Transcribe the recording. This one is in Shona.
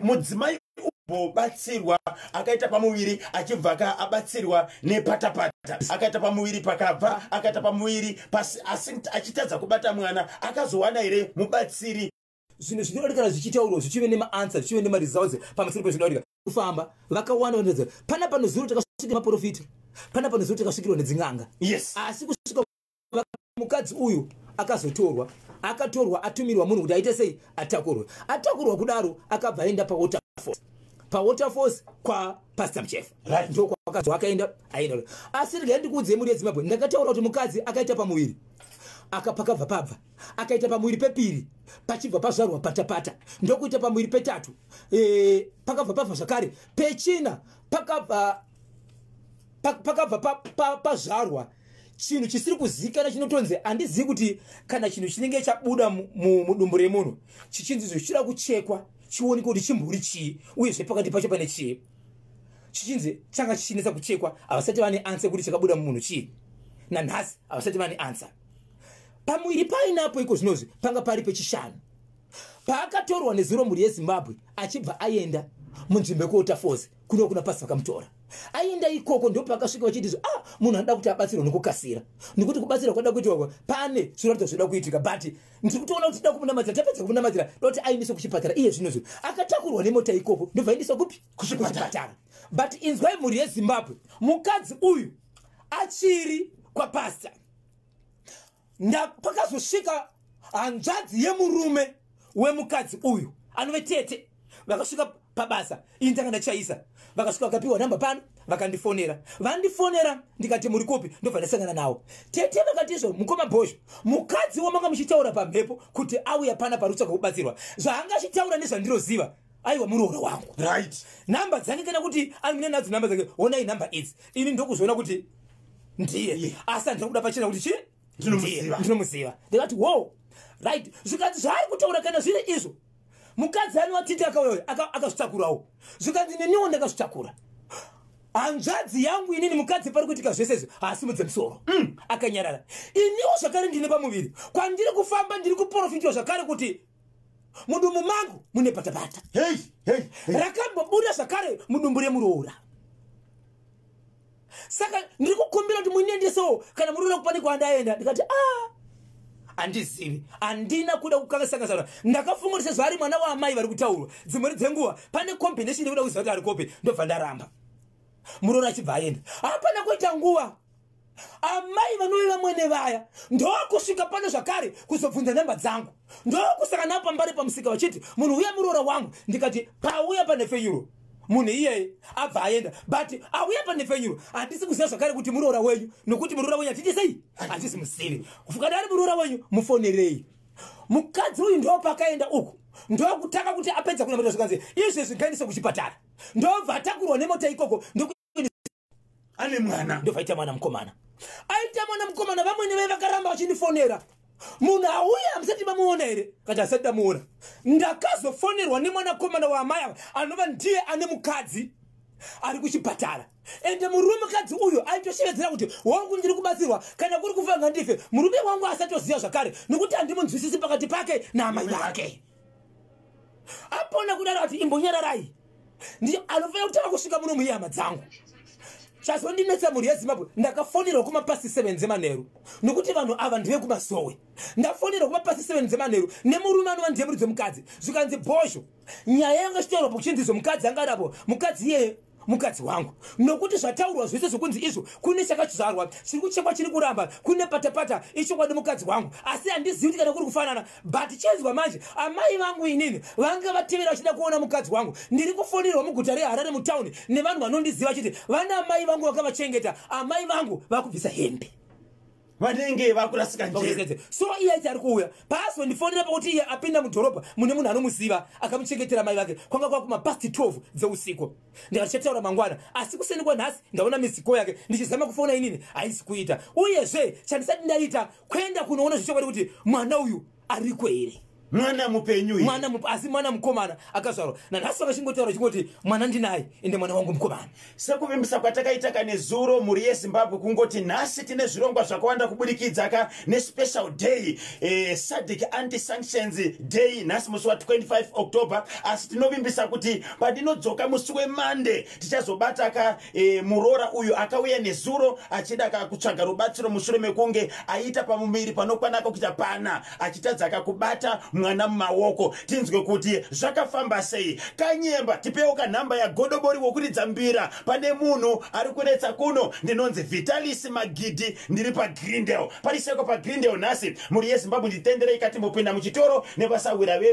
Mudzimai bobatsirwa akaita pamuviri achibva ka abatsirwa nepatapata, akaita pamuviri pakabva, akaita pamuviri pasi, asi achitadza kubata mwana. Akazowana here mubatsiri? Zvinhu zvinodarika zvichitaurwa, zvichive nemaanswer, zvichive nemaresults pamusoro pezvinodarika kufamba. Vakawanda vanoedza pana panozuro takasvika maprofita, pana panozuro takasvikirwa nedzin'anga. Asi kusvika mukadzi uyu akazotorwa, akatorwa atumirwa munhu kuti aite sei, atakurwe. Atakurwa kudaro, akabva aenda paWaterfalls, paWaterfalls kwaPastor Muchefa. Ndo kwakazwa akaenda, aenda. Asi regai ndikuudzei, mhuri yeZimbabwe, ndakataura kuti mukadzi akaita pamuviri akapakabva pabva, akaita pamuviri pepiri pachibva pazvarwa patapata, ndokuita pamuviri petatu pakabva pabva zvakare, pechina pakabva pazvarwa chinhu chisiri kuzikana, chinotonzi handizivi kuti kana chinhu chinenge chabuda mudumbu remunhu chichinzi zvichida kuchekwa chioneke kuti chimburi chii, uyezve pakati pacho pane chii. Chichinzi changa chichinetsa kuchekwa. Havasati vane answer kuti chakabuda mumunhu chii. Nanhasi havasati vane answer. Pamuviri painapo iko zvinozvi panga pari pechishanu paakatorwa nezuro, mhuri yeZimbabwe, achibva aenda munzvimbo yekuWaterfalls kuno kuna pasi. Vakamutora aenda ikoko, ndopaakasvika vachiti, "Ah, munhu anoda kuti abatsirwe nokukasira, nekuti kubatsirwa kwada kuitiwa pane zviratidza zvoda kuitika, but ndiri kutoona kuti tida kumunamatira. Tapedza kumunamatira, da kuti aendeswe kuchipatara iye zvinozvo." Akatakurwa nemota ikoko, ndobva aendeswa kupi? Kuchipatara. But inzwai, mhuri yeZimbabwe, mukadzi uyu achiri kwapasta. Pakazosvika hanzvadzi yemurume wemukadzi uyu, anove tete, vakasvika pabasa. Ini ndanga ndachaisa. Vakasvika, vakapiwa namba pano, vakandifonera. Vandifonera, ndikati, "Muri kupi?" Ndobva ndasangana navo. Tete vakati izvo, "Mukoma Bhozho, mukadzi wamanga muchitaura pamhepo kuti auya pana pari kutsvaga kubatsirwa, zvaanga achitaura nezvandiroziva, aiwa, muroora wangu." Namba dzake, kana kuti amine nadzo namba dzake, "Onai namba idzi." Ini ndokuzoona kuti ndiye, asi handina kuda pachena kuti chii. Ndinomuziva. Ndinomuziva. Ndikati, "Wo, right." Zvikanzi zvaari kutaura kana zviri izvo, mukadzi anovatiti akauya akazvitakurawo. Zvikanzi, "Neniwo ndakazvitakura, hanzvadzi yangu inini." Mukadzi pari kuitika zvese izvi haasimudze musoro, akanyarara. Iniwo zvakare ndine pamuviri kwandiri kufamba, ndiri kuprofitiwa zvakare kuti mudumbu mangu mune patapata Hey, hey, hey. rakambobuda zvakare mudumbu remuroora. Saka ndiri kukumbira kuti mundiendesewo kana muroora kupane kwandaenda. Ndikati, "A, handizivi." Handina kuda kukangasangasana. Ndakafunga kuti sezvo ari mwana waamai vari kutaurwa dzimweni dzenguva, pane combination yekuda kuziva kuti ari kopi. Ndobva ndaramba. Muroora achibva aenda. Hapana kuita nguva, amai vanove vamwene vaya ndokusvika pano zvakare kuzobvunza namba dzangu. Ndokusaka navo pambari pamusika vachiti, "Munhu uya muroora wangu." Ndikati, "Pauya panhefenyuro munhu iyeye abva aenda, but auya panhefenyuro handisi kuziva zvakare kuti muroora wenyu, nokuti muroora wenyu hatiti sei, hatisi muzivi. Kana ari muroora wenyu, mufonerei." Mukadzi uyu ndopakaenda uku, ndokutanga kuti apedza kunamata, zvikanzi, "Izvezvi ngaendese kuchipatara." Ndobva atakurwa nemota ikoko. Ane mwana. Ndobva aita mwana mukomana. Aita mwana mukomana, vamwene vai vakaramba vachindifonera, "Munhu auya hamusati mamuona here?" Kati, "Asati ndamuona." Ndakazofonerwa nemwanakomana waamai ava, anova ndiye ane mukadzi ari kuchipatara. Ende murume mukadzi uyu aitoshevedzera kuti, "Wangu, ndiri kubatsirwa, kana kuri kufa ngandife." Murume wangu asatoziva zvakare, nokuti handimunzwisisi pakati pake naamai vake. Apona kudaro ati, "Imbonyararai, ndi anofanira kutanga kusvika muno muihama dzangu." Chazondinetsa, mhuri yeZimbabwe, ndakafonerwa kumapast 7 dzemanheru, nokuti vanhu ava ndevekuMasowe. Ndafonerwa kumapast 7 dzemanheru nemurume anova ndiye muridzi wemukadzi. Zvikanzi, "Bhozho, nyaya yanga ichitaurwa pokuchinzi mukadzi anga aripo, mukadzi iyeye mukadzi wangu, nokuti zvataurwa zvese zvokunzi izvo kune chakazvarwa chiri kuchekwa chiri kuramba, kune patapata, ichokwadi, mukadzi wangu, asi handizivi kuti kana kuri kufanana. But chenzwa manje, amai vangu inini vanga vatevera vachida kuona mukadzi wangu. Ndiri kufonirwa muguta reHarare mutauni nevanhu vanondiziva vachiti vana amai vangu vakavachengeta, amai vangu vakubvisa hembe." Vanenge vakurasika njere. So iye aiti ari kuuya. Paazondifonera pakuti iye apinda mudhorobha mune munhu anomuziva akamuchengetera mai vake, kwanga kwakuma past 12 dzeusiku. Ndikati, "Chataura mangwana." Asi kuseni kwanhasi ndaona missed call yake, ndichizama kufona inini haisi kuita. Uyezve chandisati ndaita kuenda kunoona zvechokwadi kuti mwana uyu ariko here. Mwana mupenyu. Mwana asi mwana mukomana akazvarwa nanhasi, vakachingotaura chingoti mwana ndinaye, ende mwana wangu mukomana. Sekuvimbisa kwatakaita kanezuro, mhuri yeZimbabwe, kungoti nhasi tine zvirongwa zvakawanda kubudikidza ka nespecial day, SADC anti sanctions day, nhasi musi wa25 October. Asi tinovimbisa kuti pandinodzoka musi weMonday tichazobata ka muroora uyu akauya nezuro achida ka kutsvaga rubatsiro mushure mekunge aita pamuviri panokwanaka kuita pana, achitadza ka kubata mwana mumaoko. Tinzwe kuti zvakafamba sei. Kanyemba, tipewo kanhamba yagodobori wokuridza mbira. Pane munhu ari kunetsa kuno. Ndinonzi Vitalis Magidhi, ndiri paGreendale. Pariseko paGreendale nhasi. Mhuri yeZimbabwe, nditenderei katimbopinda muchitoro nevasawira vedu.